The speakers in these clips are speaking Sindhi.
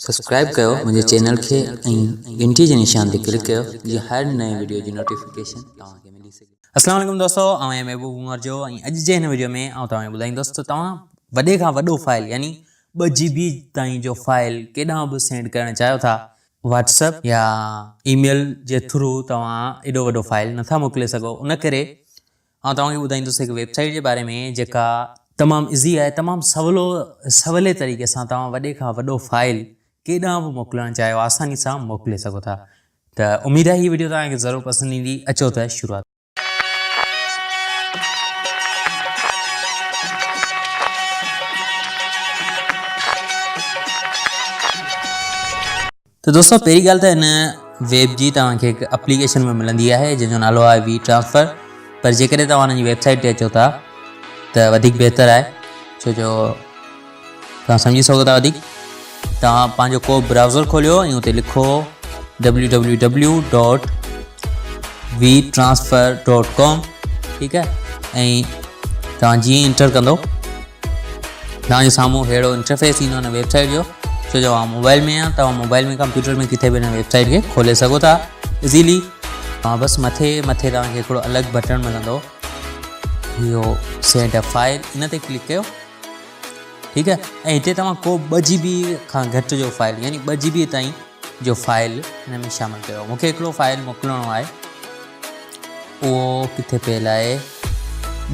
سبسڪرائب ڪيو منهنجي چينل کي ۽ گهنٽي جي نشان تي ڪلڪ ڪيو جيئن هر نئين وڊيو جي نوٽيفڪيشن توهان کي ملي سگهي. اسلام عليڪم دوستو آئون آهيان محبوب عمر جو ۽ اڄ جي هن وڊيو ۾ آئون توهان کي ٻڌائيندس ته توهان وڏي کان وڏو فائل يعني ٻه جي بي تائين جو فائل ڪيڏانهن به سينڊ ڪرڻ چاهيو ٿا واٽس اپ يا اي ميل جي ٿرو توهان ايڏو وڏو فائل نٿا موڪلي سگهو ان ڪري آئون توهان کي ٻڌائيندس هڪ ويب سائيٽ جي باري ۾ جيڪا تمام ايزي آهي تمام سولو سولي طريقي سان توهان وڏي کان وڏو فائل ڪيڏانهن به موڪلڻ چاهيو آساني سان موڪلي سگهو ٿا ته اميد آهي هي وڊيو توهان کي ضرور پسند ايندي اچو ته شروعات ته دوستو پهرين ڳالهه ته هن ويب جي توهان کي هڪ اپليڪيشن ۾ ملندي آهي جنهن جو نالو آهي وي ٽرانسفر پر جيڪڏهن توهان هن جي ويب سائيٽ تي اچو ٿا ته وڌيڪ بهتر آهي ڇو جو توهان سمجهي سگهو ٿا وڌيڪ توهان پنهنجو ڪو براؤزر کوليو ۽ اتي لکو W W W dot V transfer dot com ٺيڪ آهي ۽ توهان جيئن انٽر ڪندو توهان جي سامهون ههڙو انٽرفيس ايندو هن ويب سائيٽ جو ڇو جو آئون موبائل ۾ آهيان توهان موبائل ۾ ڪمپيوٽر ۾ ڪٿي به هن ويب سائيٽ کي کولي سگهو ٿا ايزيلي توهان بس مٿي مٿي توهان کي هڪڙو الڳ بٽڻ ملندو اهو سينڊ ا فائل ان تي ڪلڪ ڪيو ٺيڪ آهي ۽ هتي توهان ڪو ٻه جي بي کان گهٽ جو فائل يعني ٻه جي بي تائين جو فائل هن ۾ شامل ڪيو مونکي هڪڙو فائل موڪلڻو آهي اهو ڪٿي پيل آهي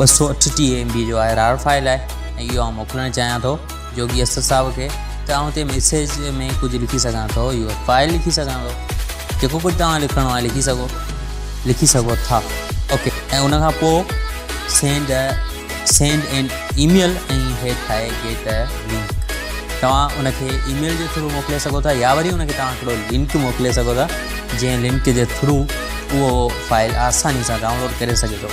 238 ايم بي جو آهي رار فائل آهي ۽ اهو آئون موڪلڻ چاهيان ٿو جوڳي اسد صاحب کي ته آئون هتي ميسيج ۾ ڪجهه لکي سگهان ٿو اهو فائل لکي سگهان ٿو جيڪو ڪجهه توهان لکڻو آهي لکي سگهو لکي سگهو ٿا اوڪي ۽ ان کان پوء سينڊ سينڊ اين اي ميل ۽ هيٺ آهي گيٽ لنڪ توهان ان کي اي ميل جي ٿرو موڪلي سگهو ٿا يا وري ان کي توهان هڪڙو لنڪ موڪلي سگهو ٿا جنهن لنڪ جي ٿرو اهو فائل آساني سان ڊائونلوڊ ڪري سگهي ٿو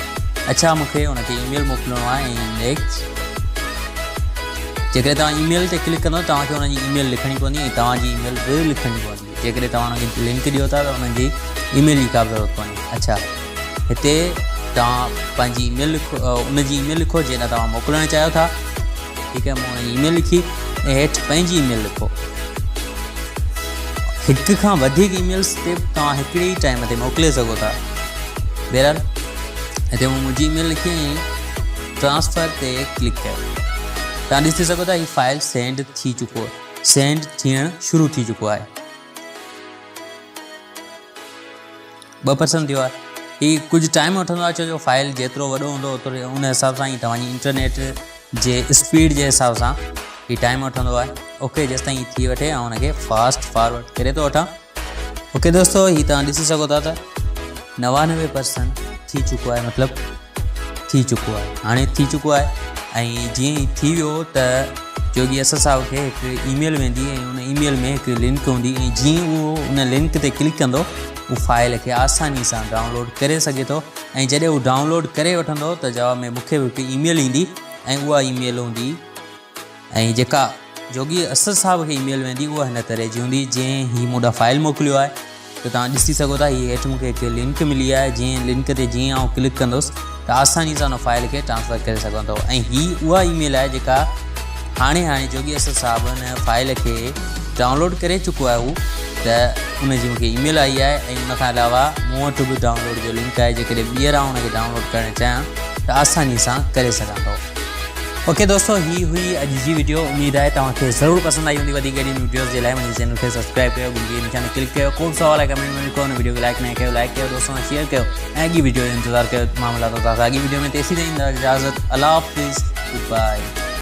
اڇا مون کي ان کي اي ميل موڪلڻو آهي ۽ نيڪسٽ جيڪڏهن توهان اي ميل تي ڪلڪ ڪندو توهان کي ان جي اي ميل لکڻي پوندي ۽ توهان جي اي ميل به لکڻي پوندي جيڪڏهن توهان ان کي لنڪ ڏيو ٿا ته انهن جي اي ميل جي ڪا به ضرورت ڪونهي اڇا هتي توهان پنهنجي اي ميل لکو ان جي اي ميل لکو جنهن ڏانهن توهان موڪلڻ چاهيو ٿا ٺيڪ آهي مون ان جي اي ميل لکي ۽ هيٺ پنهنجي اي ميل لکو هڪ کان وڌيڪ اي ميلس تي توهان هڪڙي ئي ٽائيم تي موڪلي سگهو ٿا بهرحال هتي مون منهنجي اي ميل لکي ۽ ٽرانسفر تي ڪلڪ ڪيو توهان ڏسي سگهو ٿا هي فائل سينڊ ٿي چڪو سينڊ ٿيڻ شروع ٿي چڪو آهي. 2% ٿيو آهي. هي ڪجهه ٽائيم وٺندو آهي ڇو جو فائل جيترو وڏو هوندو اوترو ان حساب سان ئي توهان جي انٽرنيٽ جي اسپيڊ جي حساب سان هي ٽائيم وٺندو آهي. اوڪي جيستائين هي ٿي وٺي آئون هن کي فاسٽ فارورڊ ڪري ٿو وٺان. اوڪي دوستو هي توهان ڏسي سگهو ٿا ته 99% ٿي چڪو آهي مطلب ٿي چڪو آهي هاڻي ٿي چڪو آهي ۽ جيئن ئي ٿي ويو ته جوڳي اسد صاحب کي هڪ اي ميل ويندي ۽ ان اي ميل ۾ هڪ لنڪ هوندي ۽ جيئن اهو ان لنڪ تي ڪلڪ ڪندو اهو فائل کي آساني سان ڊائونلوڊ ڪري سگهي ٿو ۽ جڏهن هو ڊائونلوڊ ڪري وٺندو ته جواب ۾ مونکي به هڪ اي ميل ايندي ۽ اها اي ميل هوندي ۽ جيڪا جوڳي اسد صاحب کي اي ميل ويندي اها هن طرح جي هوندي جنهن هي مون ڏانهن فائل موڪليو آهي ته توهان ڏسي سگهو ٿا هي هيٺ مون کي هڪ لنڪ ملي آهي جنهن لنڪ تي جيئن آئون ڪلڪ ڪندس ته آساني سان ان فائل کي ٽرانسفر ڪري سگهان ٿو ۽ هي اها اي ميل آهي جيڪا هاڻي هاڻي جوڳي اسد صاحب ان فائل کي ڊائونلوڊ ڪري چڪو آهي هو ته ان جي مون کي اي ميل آئي آهي ۽ ان کان علاوه مون وٽ به ڊائونلوڊ جو لنڪ آهي جيڪڏهن ٻيهر آئون ان کي ڊائونلوڊ ڪرڻ چاهيان ته آساني سان ڪري سگهان ٿو. اوڪي دوستو هي هئي اڄ جي وڊيو اميد آهي توهان کي ضرور پسند آئي هوندي وڌيڪ اهڙين وڊيوز جي لاء منهنجي چينل کي سبسڪرائب ڪيو گهنٽي جي نشان تي ڪلڪ ڪيو ڪو به سوال آهي ڪمينٽ ۾ لکو هن وڊيو کي لائڪ نه ڪيو لائڪ ڪيو دوستن سان شيئر ڪيو ۽ اڳي وڊيو جو انتظار ڪيو مان ملان ٿو توهان سان اڳي وڊيو ۾ تيسين تائين اجازت الله حافظ گڊ باء.